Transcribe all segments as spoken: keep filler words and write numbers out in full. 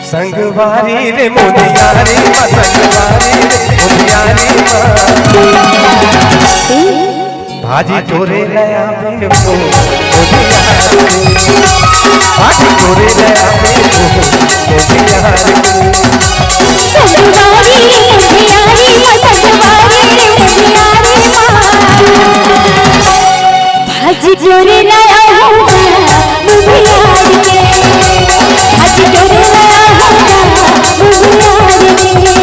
संगवारी रे मोनियारी मा, संगवारी रे मोनियारी मा। भाजी टोरे लया बे मोनियारी। भाजी टोरे लया बे मोनियारी। संगवारी रे मोनियारी मा, संगवारी रे मोनियारी मा। भाजी टोरे लया होगा मुनियारी के। भाजी टोरे लया होगा मुनियारी के।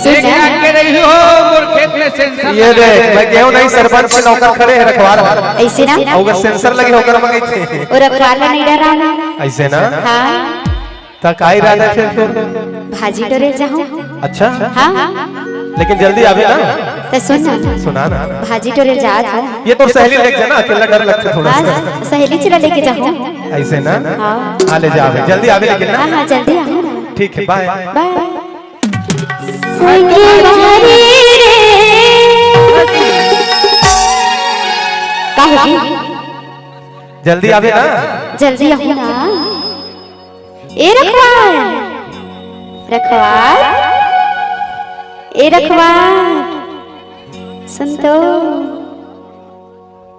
देख के रही हो, मोर खेत में सेंसर ये लगा देख, है। मैं केहू नहीं, सरपंच के नौकर खड़े हैं, रखवार है। ऐसे ना? अउ अगर सेंसर लगे होकर मंगे थे। और रखवार ला नहीं डरा ना। ऐसे ना? हाँ। त का इरादा फिर तोर? भाजी टोरे जाहूँ। अच्छा? हाँ। लेकिन जल्दी आवे ना। त सुन ना। सुना ना। भाजी टोरे जात हूँ। ये तो सहेली लेके जाना, अकेला डर लगता थोड़ा सा। हाँ, सहेली चला लेके जाहूँ। ऐसे ना? हाँ। हाँ, ले जा आवे। जल्दी आवे लेकिन ना। हाँ, हाँ, जल्दी आऊँ ना। ठीक है, बाय। बाय। संगवारी रे। का होगी? जल्दी आवे ना। जल्दी आऊँ ना। ए रखवार, रखवार, ए रखवार, सुन तो,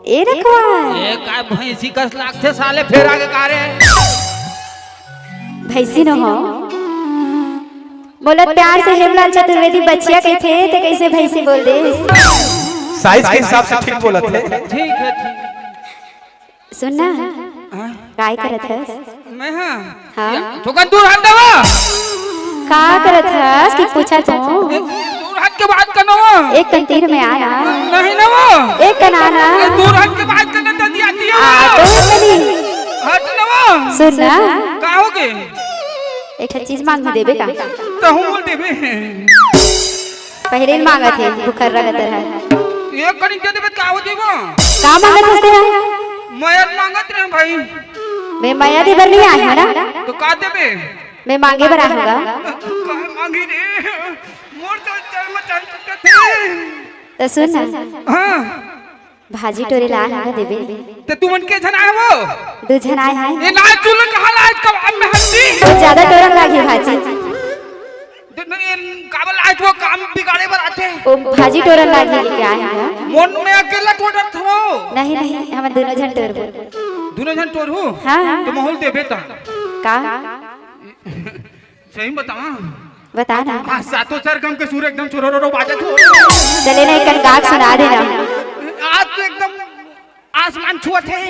ए रखवार। ए का भैंसी कस लागथे साले, फेर आगे का रे? भैंसी न हो, बोलत प्यार से हेमलाल चतुर्वेदी बछिया कहिथे, ते कैसे भैंसी बोल दे? साइज के हिसाब से ठीक बोलत हे। ठीक है, ठीक। सुन ना, हाँ? काय करत हस? मैं हाँ? हाँ? या, थोकन दूर हट देवा। का करत हस कि पूछा तो? ए, दूर हट के बात करना वो। एक कन तीर में आना। नहीं ना वो। एक कन आना। ए, दूर हट के बात करना तो दिया दिया। आ, तो नहीं। हट ना वो। सुन ना। का हो गए? एक ठो चीज मांग देबे का? तहूँ बोल देबे। पहले ही मांगत हे, भुखर रगत रहा। एक कनिक दे देबे, का हो जइबो? का मांगत हस तेरा? मया मांगत रहे भाई। मैं मया दे बर नहीं आया ना। तो का देबे? मैं मांगे बर आया होगा। काहे मांगी रे? मोर तो चल में चल चुके थे। तो सुन ना। हाँ। भाजी टोरे ला आए हंव देबे। ते तुमन के झन आए वो? दू झन आए हंव। ए ना चुल कहा ला आज कब अब मैं हंसी। तो ज्यादा टोरन लागी भाजी। तो नहीं, काबर आज वो काम बिगाड़े बर आथे। ओ भाजी टोरन लागी के आए हंव। मन में अकेला टोरत हो। नहीं, नहीं, हमन दोनों झन टोरबो। दोनों झन टोरहू? हाँ, हाँ। तो महूँ ल देबे ता। का? सही बतावा। बता ना। आज सातों सरगम के सुर एकदम चुरोरो बाजत हो। चले ना, एक कन गा के सुना देना। आज तो एकदम आसमान छुअत हे।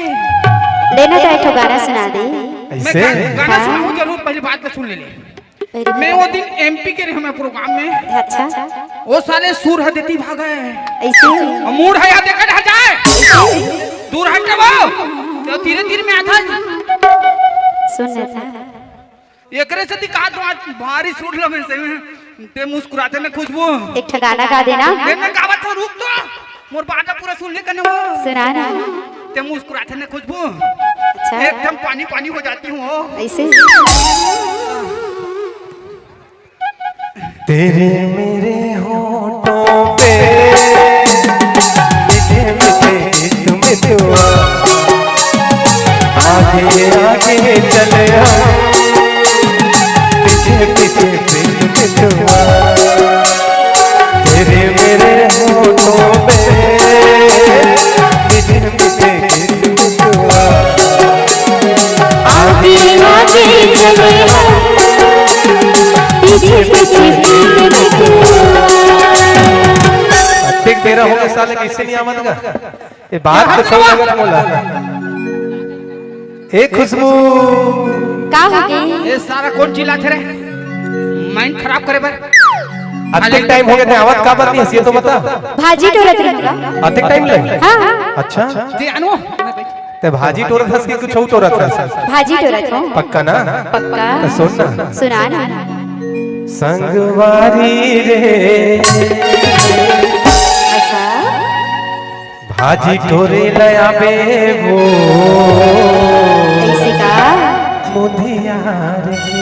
लेना तो एक ठो गाना सुना दे। मैं ऐसे? गा-, गाना हाँ। सुनाऊँ जरूर, पहली बात तो सुन ले ले। पहली मैं बात। वो दिन एमपी के रहे मैं प्रोग्राम में। अच्छा। वो साले सुर ह देती भागे। ऐसे? और मूड है यार, देखा ढह जाए। दूर हट के वो। तो धीरे धीरे में आता। सुन ना था। एकरे सेती का तो आज भारी सुर लगे से में। ते मुस्कुराथे न खुशबू। एक ठो गाना गा देना। ए, मैं गावत हूँ, रुक तो। मोर बात पूरा सुन ले कने वो। सुना ना। ते मुस्कुराथे न खुशबू। अच्छा। एकदम पानी पानी हो जाती हूँ। ऐसे? तेरे मेरे होठों पे मीठे मीठे गीत में दुआ। आगे आगे चले हम, पीछे पीछे प्रीत के दुआ। तेरे ठीक तेरा होगे साले, कइसे नहीं आवत गा? ये बात तो सही लगत मोला। ए खुशबू, का हो गे? ये सारा कोन चिल्लाथे रे? माइंड खराब करे बर। अतेक टाइम होगे ते आवत काबर नहीं हस, ये तो बता। भाजी टोरत रही होगा। अतेक टाइम ले? हाँ, हाँ। अच्छा। ते अनु, ते भाजी टोरत हस कि कुछ अउ टोरत हस? भाजी टोरत हूँ। पक्का ना? पक्का। तो सुन ना। सुना ना। संगवारी रे, अच्छा। भाजी टोरे ल आबे वो कइसे का? मुधियार के।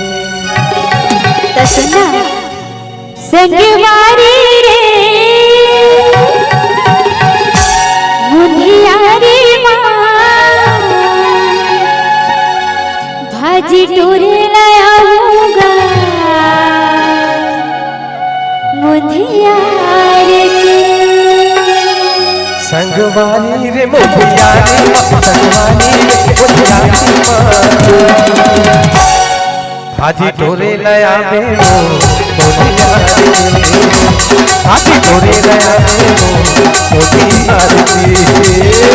त सुन ना। संगवारी रे, मुधियारी माँ, भाजी टोरे ल आहूँ गा, मुधियार के। संगवारी रे मुधियारी माँ, संगवारी रे मुधियारी माँ। भाजी टोरे ल आबे वो, मोदिया रे। भाजी टोरे ल आबे वो, मोदिया रे।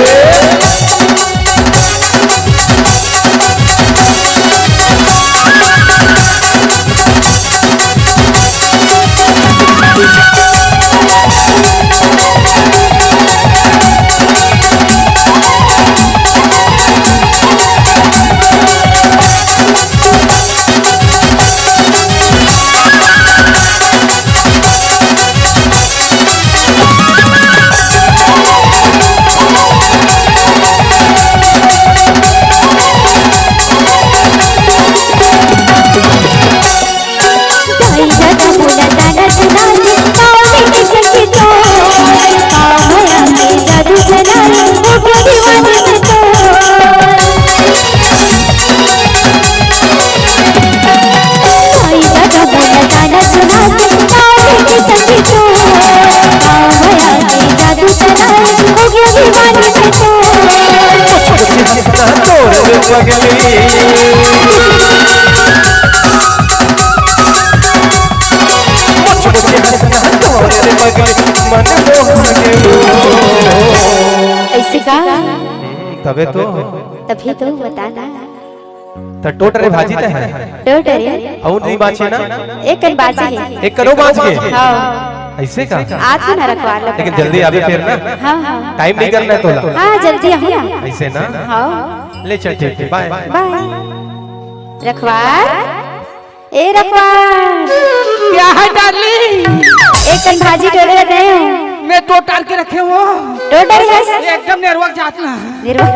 ऐसे का? तबे तो। तभी तो बता ना। त टोटरे भाजी त है। टोटरे? अउ नहीं बाँचे ना? एक कन बाँचे हे। एक कनो बाँच गे? हाँ। ऐसे का? आज ही ना रखवा लो। लेकिन जल्दी आबे फिर ना। हाँ, हाँ। टाइम नहीं करना है तोला। हाँ, जल्दी आहूँ ना। ऐसे ना? हाँ। ले चल, ठीक है, बाय। बाय। रखवार? ए रखवार। क्या है डार्लिंग? एक कन भाजी टोरे रखे हूँ। मैं टोटार के रखे हूँ। टोटार है? एकदम नेरवा जात ना। नेरवा।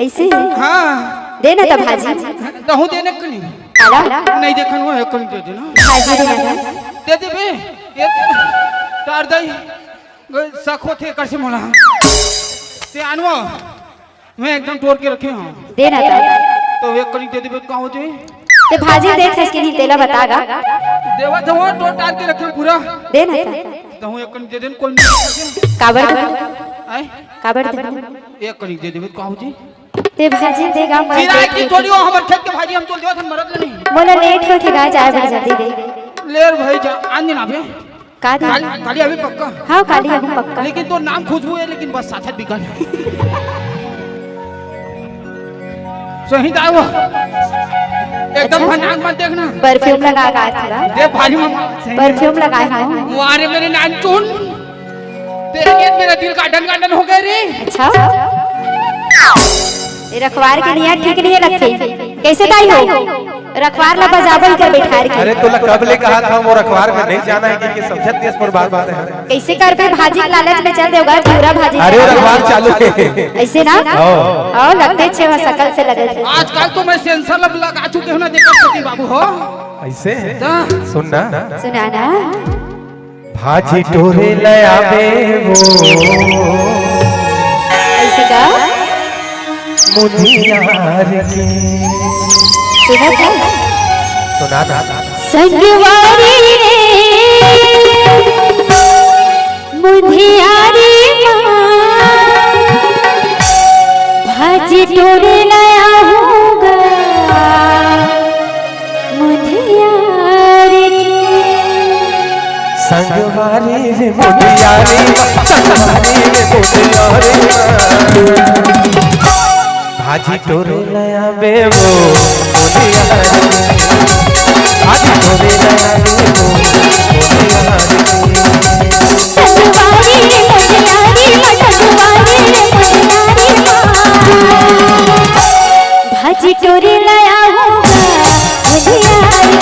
ऐसे? हाँ। दे ना त भाजी। तहूँ देने के लिए। काला? नहीं देखन वो है, कल दे देना। भाजी दे ना। दे दे बे। ये तार दई। सखो थे कर से मोला। ते आनवा। मैं एकदम टोर के रखे हूँ। दे ना त। तो एक कनिक दे देबे त का हो जाए? ते भाजी देख सके नहीं, तेला बता गा। देवा तो वो टोर टार के रखे पूरा। दे ना त। तो हूँ एक कनिक दे देन, कोई नहीं। काबर दे? आए? काबर दे? एक कनिक दे देबे त का हो जाए? ते भाजी दे गा, मैं चिराए देख की लेती। थोड़ी हो, हमर खेत के भाजी हम तोड़ देवा, हम मरत नहीं। मोला लेट होथे गा, जाए बर जल्दी दे। ले रे भाई जा, आन दिन आबे। का दे? काली, काली अभी पक्का। हाँ, काली अभी पक्का। लेकिन तोर नाम खुशबू है, लेकिन बस साथत बिकट। सही दाई वो। एकदम अच्छा। भनाक मत देखना। परफ्यूम लगा के आया था। दे भारी मत। परफ्यूम लगाए हूँ। वाह रे मेरे नानचुन। तेरे लिए मेरा दिल गार्डन गार्डन हो गया रे। अच्छा। ये रखवार के नियत ठीक नहीं लगथे। कैसे दाई हो? रखवार ला बजाबो इकर बैठार के। अरे तोला कब ले कहा था वो रखवार में नहीं जाना है कि, कि समझत देश पर बात बात है। कैसे करबे, भाजी के लालच में चल देवगा, पूरा भाजी अरे वो चला। रखवार चालू है। ऐसे ना? हाँ। आओ, लगथे छे वहाँ सकल से लगे थे। आजकल तो मैं सेंसर लब लगा चुके हूँ ना, देखो सती बाबू हो। ऐसे? तो? सुन ना। सुना ना। भाजी टोरे ले आवे वो। ऐसे का? मुधियार के। सुना था? सुना था। संगवारी रे, मुधियारी माँ, भाजी टोरे ले आहूँ गा, मुधियार संगवारी रे मुंदियारी, संगवारी रे मुंदियारी। भाजी टोरे लया बेबो मुंदियारी। भाजी टोरे लया बेबो मुंदियारी। संगवारी रे मुंदियारी, संगवारी रे मुंदियारी। भाजी टोरे लया हूँ गा मुंदियारी।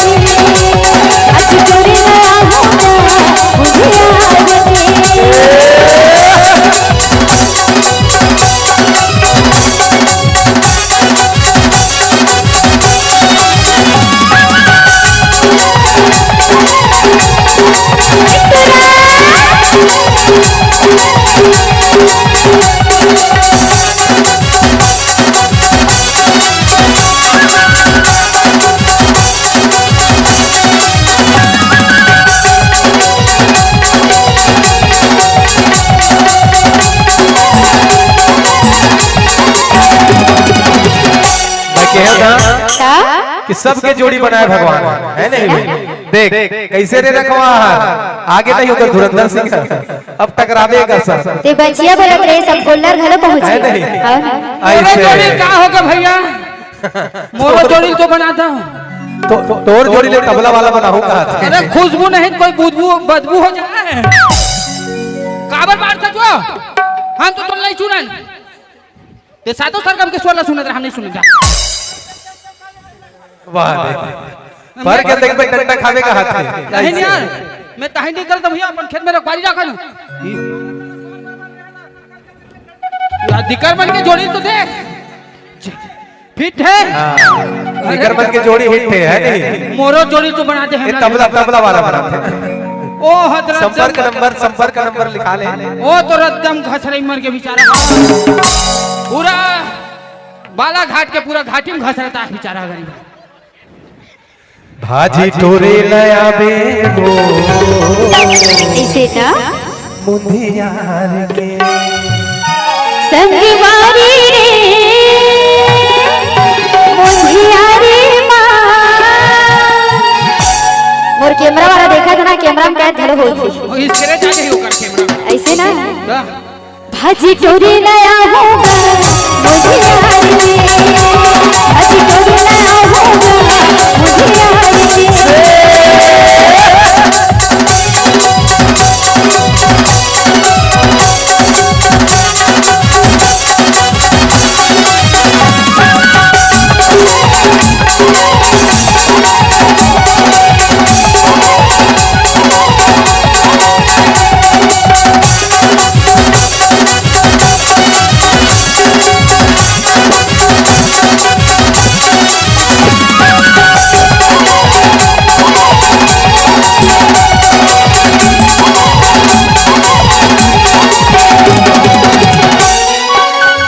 भाजी टोरे लया हूँ गा मुंदियारी। मैं कहे था का? कि सबके जोड़ी बनाए भगवान, है नहीं? देख, कैसे रे रखवा, आगे नहीं होकर धुरंधर सिंह, अब टकरावे का सर। ते बचिया बोलत रहे, सब गोल्लर घलो पहुंच है गए। नहीं? हाँ। मोरो ऐसे। जोड़ी का होगा भैया? मोरो जोड़ी तो बनाता हूँ। तो, तोर जोड़ी ले तबला वाला बनाहूँ कहा था। अरे खुशबू नहीं, कोई बदबू, बदबू हो जाए। काबर मारता जो? हम तो तुम नहीं सुनन। ते सातों सरगम के स्वर ला सुनत रहे, हम नहीं सुनत जा। वाह रे। पर के देख भाई, डंडा खावे का हाथ है। नहीं, नहीं यार, मैं ताही नहीं करता भैया, अपन खेत में रखवारी रखा ना। यार, दिकर मन के जोड़ी तो देख, फिट है। हाँ, दिकर मन के जोड़ी हिट है, है नहीं? मोरो जोड़ी तो बना दे, ये हमरा तबला, जोड़ी। तबला वाला बनाते हैं। ओ हजरत संपर्क नंबर, संपर्क नंबर लिखा ले। ओ तो रद्दम घसरई मर के बेचारा। पूरा बालाघाट के पूरा घाटी में घसरता है बेचारा गरीब। भाजी टोरे लया बेबो इसे ना मुंदियार के। संगवारी रे मुंदियारी माँ। मोर कैमरा वाला देखा था ना, कैमरा में कैद धरो हो थी। ओ, scratch आ गई ओकर कैमरा में। ऐसे ना? वाह। भाजी टोरी नया होगा मुंदियार के। भाजी टोरी नया होगा मुंदियार के।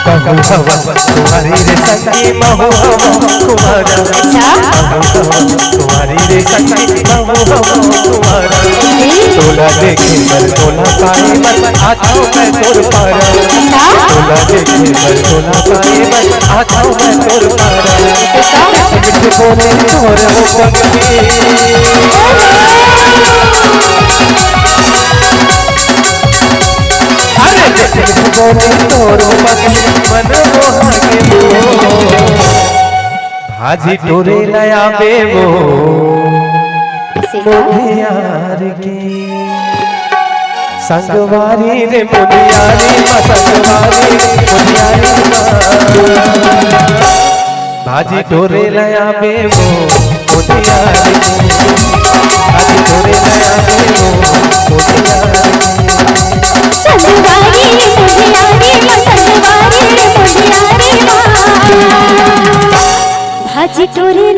महू हवा कुंवारी रे संगी, महू हवा कुंवारा। अच्छा। महू हवा कुंवारी रे संगी, महू हवा कुंवारा। जी। तोला देखे बर, तोला पाए बर, आथव मैं तोर पारा। अच्छा। तोला देखे बर, तोला पाए बर, आथव मैं तोर पारा। अच्छा। बोले तोर पगली। अरे बोले तोर पगली मन मोहा के मोह। भाजी टोरे लया बेबो इसे का? मुंदियार के। संगवारी रे मुंदियारी माँ, संगवारी रे मुंदियारी माँ। भाजी टोरे लया बेबो मुंदियारी। भाजी टोरे लया बेबो मुंदियारी। संगवारी रे मुंदियारी माँ, संगवारी रे मुंदियारी माँ। भाजी टोरे